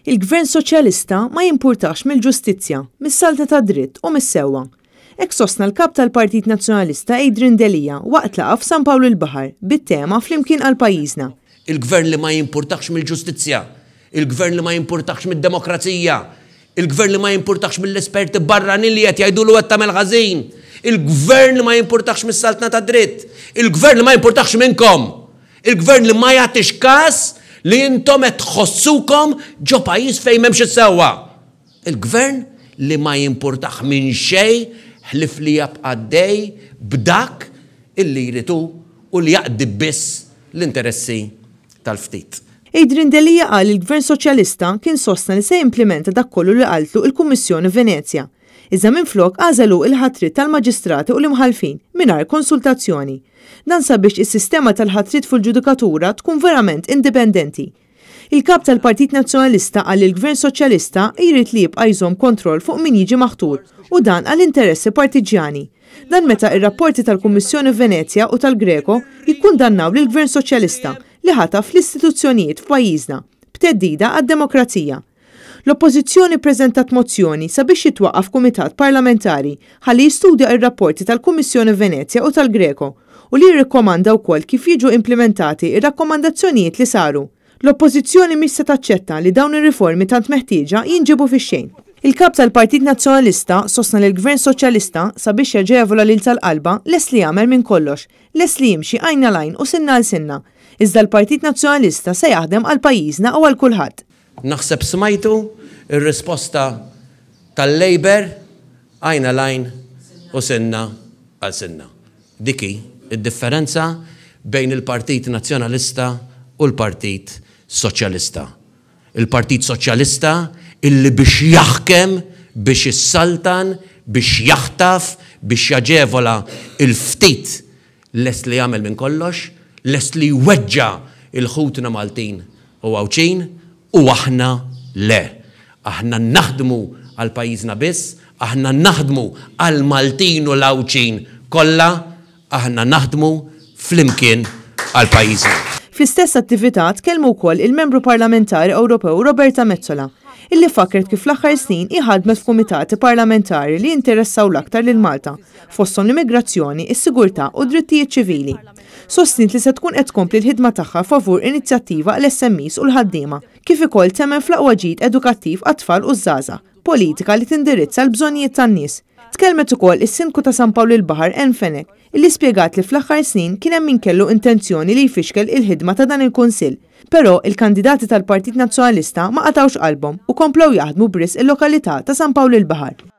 Il-Gvern Soċjalista ma jimpurtahx mill-ġustizzja, mis-saltna tad-dritt u mis-sewwa. Hekk sostna l-Kap tal-Partit Nazzjonalista Adrian Delia waqt laqgħa f'San Pawl il-Baħar bit-tema Flimkien għal Pajjiżna. Il-Gvern li ma jimpurtahx mill-ġustizzja, il-Gvern li ma jimpurtahx mid-demokrazija, il-Gvern li ma jimpurtahx mill-esperti barranin li qed jgħidulu qed tagħmel ħażin, il-Gvern li ma jimpurtahx mis-saltna tad-dritt, il-Gvern li ma jimpurtahx minnkom! Il-Gvern li ma jagħtix kas li intom qed tħossukom ġo pajjiż fejn m'hemmx is-sewwa. Il-Gvern li ma jimpurtah minn xejn ħlief li jabqa' għaddej b'dak illi jrid hu u li jaqdi biss l-interessi tal-ftit. Adrian Delia qal li l-Gvern Soċjalista kien sostna li se jimplimenta dak kollu li qaltlu il-Kummissjoni Venezja, iżda minflok għażel hu il-ħatriet tal-Maġistrati u l-Imħallfin mingħajr konsultazzjoni. Dan sabiex is-sistema tal-ħatriet fuq il-ġudikatura tkun verament indipendenti. Il-Kap tal-Partit Nazzjonalista qal li l-Gvern Soċjalista jrid li jibqa' jżomm kontroll fuq min jiġi maħtur u dan għal interessi partiġġjani. Dan meta ir-rapporti tal-Kummissjoni Venezja u tal-Greco jikkundannaw lill-Gvern Soċjalista li ħataf l-istituzzjonijiet f'pajjiżna, b'theddida għad-demokrazija. L-Oppożizzjoni ppreżentat mozzjoni sabiex jitwaqqaf kumitat parlamentari ħalli jistudja r-rapporti tal-Kummissjoni Venezja u tal-Greco u li jirrikkomanda wkoll kif jiġu implimentati r-rakkomandazzjonijiet li saru. L-Oppożizzjoni mhix se taċċetta li dawn ir-riformi tant meħtieġa jinġiebu fix-xejn. Il-Kap tal-Partit Nazzjonalista sostna li l-Gvern Soċjalista, sabiex jaġevola lil tal-qalba, lest li jagħmel minn kollox, lest li jimxi għajn għal għajn u sinna għal sinna. Iżda l-Partit Nazzjonalista se jaħdem għal pajjiżna u għal kulħadd. Naħseb smajtu r-risposta tal-Labour, għajn għal għajn u sinna għal sinna. Dik hi d-differenza bejn il-Partit Nazzjonalista u l-Partit Soċjalista. Il-Partit Soċjalista illi biex jaħkem, biex issaltan, biex jaħtaf, biex jaġevola l-ftit Lest li jagħmel minn kollox, lest li jweġġa' 'l ħutna Maltin u Għawdxin u aħna le. Aħna naħdmu għal pajjiżna biss, aħna naħdmu għall-Maltin u l-Għawdxin kollha, aħna naħdmu flimkien għal pajjiżna. Fl-istess attività tkellmu wkoll il-Membru Parlamentari Ewropew Roberta Metsola, illi fakkret kif fl-aħħar snin hi ħadmet f'kumitati parlamentari li jinteressaw l-aktar lil Malta, fosthom l-immigrazzjoni, is-sigurtà u d-drittijiet ċivili. Sostniet li se tkun qed tkompli l-ħidma tagħha favur inizjattiva għall-SMEs u l-ħaddiema, kif ukoll temmen fl-aqwa ġid edukattiv għat-tfal u ż-żgħażagħ, politika li tindirizza l-bżonnijiet tan-nies. Tkellmet ukoll is-Sindku ta' San Pawl il-Baħar Ann Fenech, illi spjegat li fl-aħħar snin kien hemm min kellu intenzjoni li jfixkel il-ħidma ta' dan il-Kunsill. Però, il-kandidati tal-Partit Nazzjonalista ma qatgħux qalbhom u komplew jaħdmu b'risq il-lokalità ta' San Pawl il-Baħar.